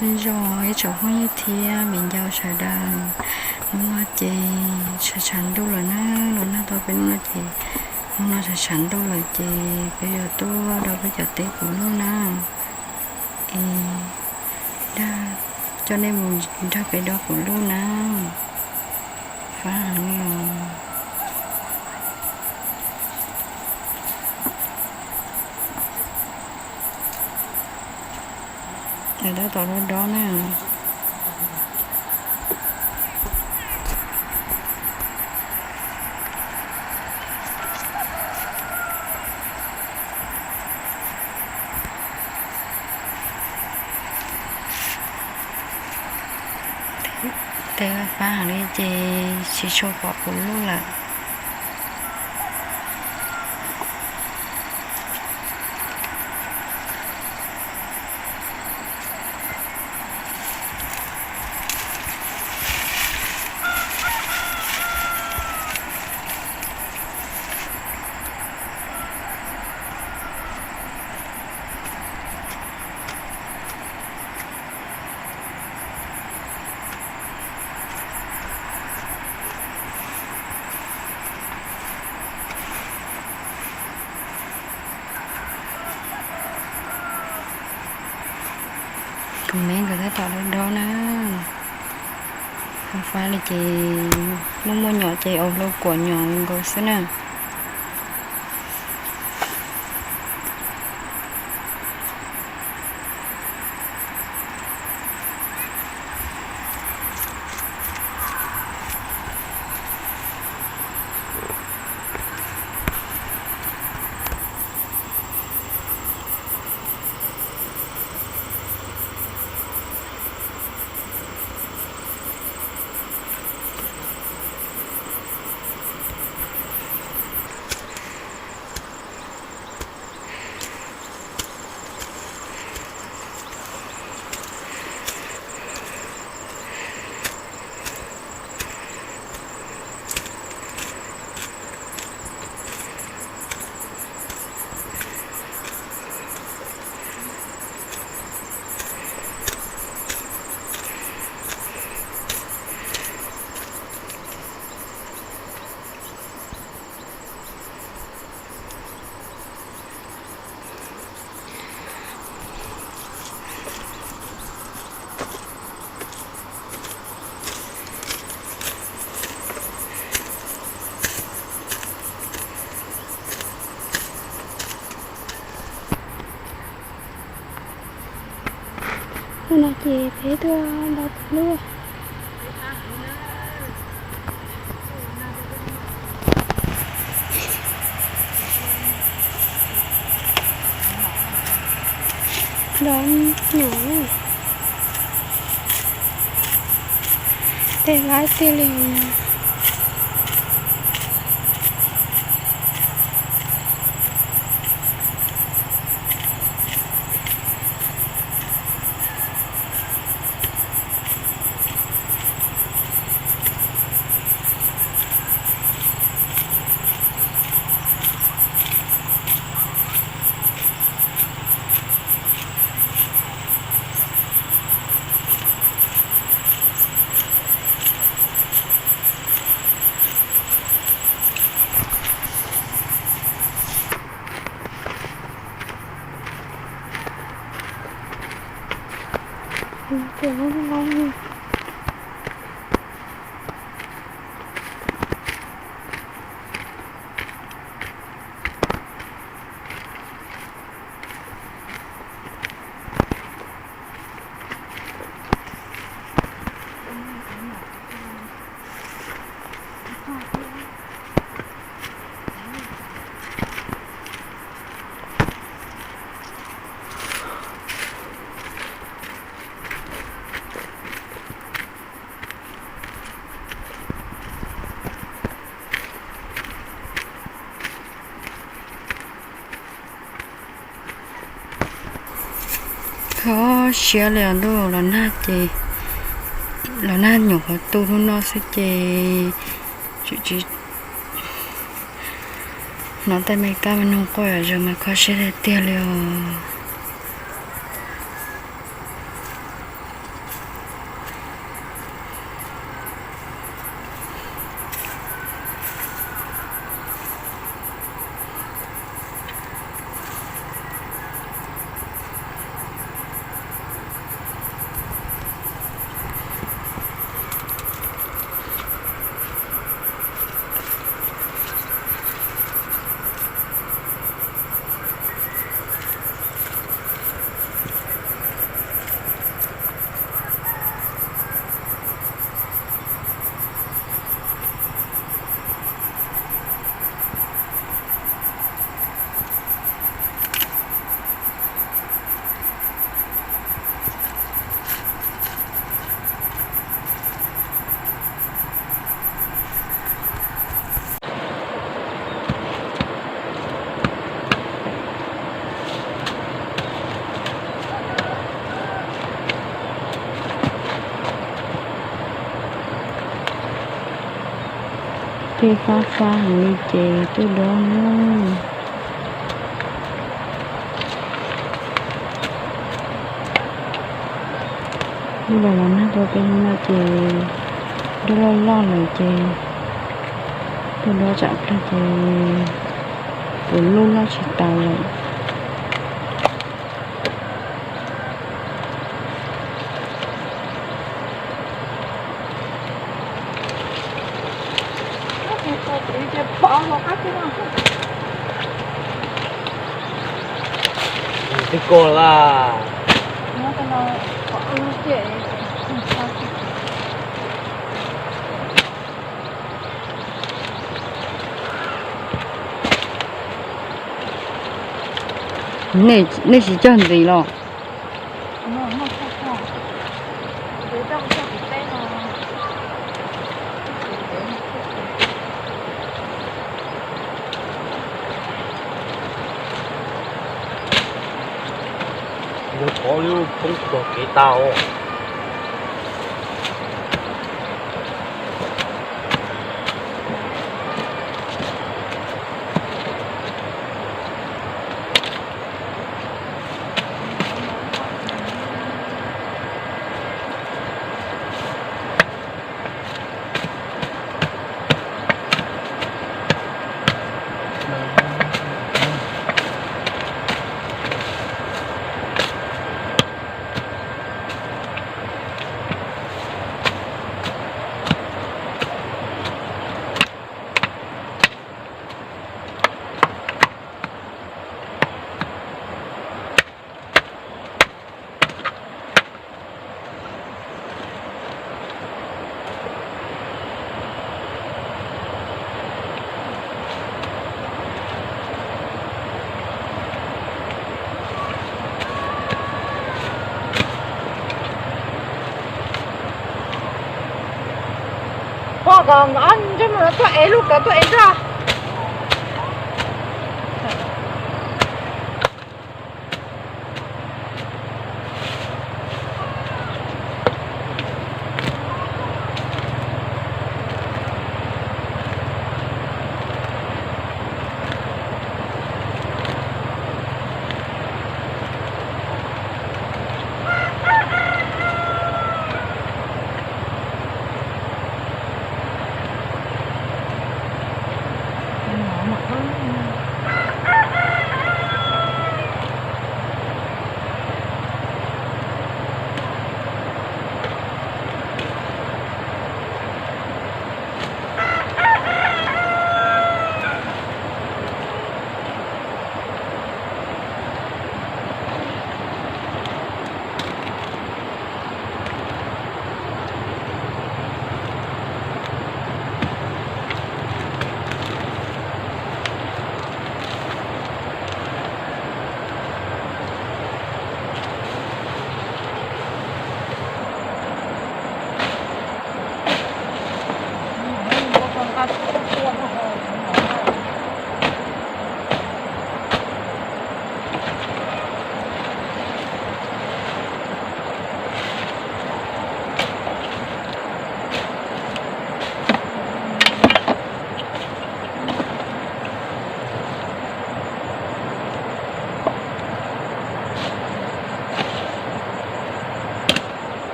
Nyob zoo ib tsoom phooj ywg thiab viv ncaus sawv daws, hnub no ces tshav tshav ntuj lawm na, los nag tau peb hnub no ces, hnub no tshav tshav ntuj lawm ces peb yuav tuaj do peb cov teb puv luj na. Es dag, coj nej mus nrog peb do puv luj na. Fab heev li os. Lawv tab tom dob dob na. Teb fab heev li ces tsis tshua pom puv luj lawm. Kuv me nkawd tab tom dob dob na. Fab fab li ces muaj muaj nyom ces ua hlau kuam nyom nkaus xwb na. Hnub no ces peb tuaj do puv luj. Do nyom, tej laib tiag li. Kho siab li os ntuj, los nag ces, los nag nyuam qhuav tu hnub no xwb ces tsis hnov tej me kab me noog quaj zom zaws mas kho siab tiag tiag li os. Tej fab fab heev li ces tuaj dob nawb. Lub los los nag rau peb hnub no ces dob loj loj lawm ces tuaj dob tsam plag ces puas lub loj tsis tau lawm. Twb koj la. Nej tsis cog ntxiv los? Mus thov lub poob khuam kev tau. Pog, kom ob ntsej muag no tuaj ev lub kawm tuaj ev zog.